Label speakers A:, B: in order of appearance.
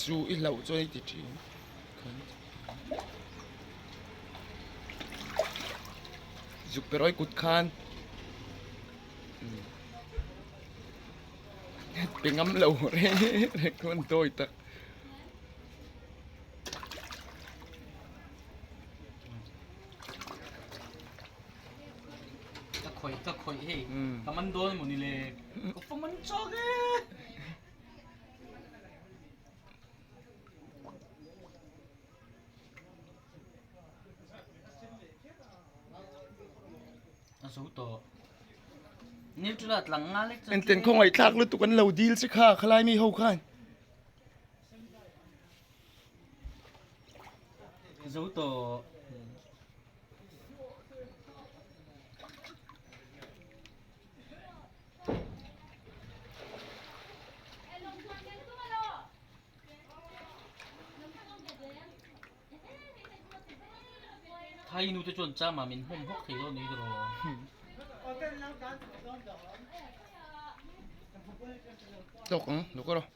A: Zu i hlauh chuan i ti thin. Zuk pe rawih kut khan. Pe ngam lo reng reng chuan dawi tak.
B: Ka khawih ka khawih hei ka man dawn emaw ni le ka fa man chak e. A zo tawh. Neutral a tlang nga lek chuan.
A: Enten khawngaih thlak lutuk an lo dil che kha khalai mi ho khan.
B: Zo tawh. Thai nu te chuan chama min hmawm hawk thei dawn ni tiraw.
A: Tawk ang, lo ka rawh.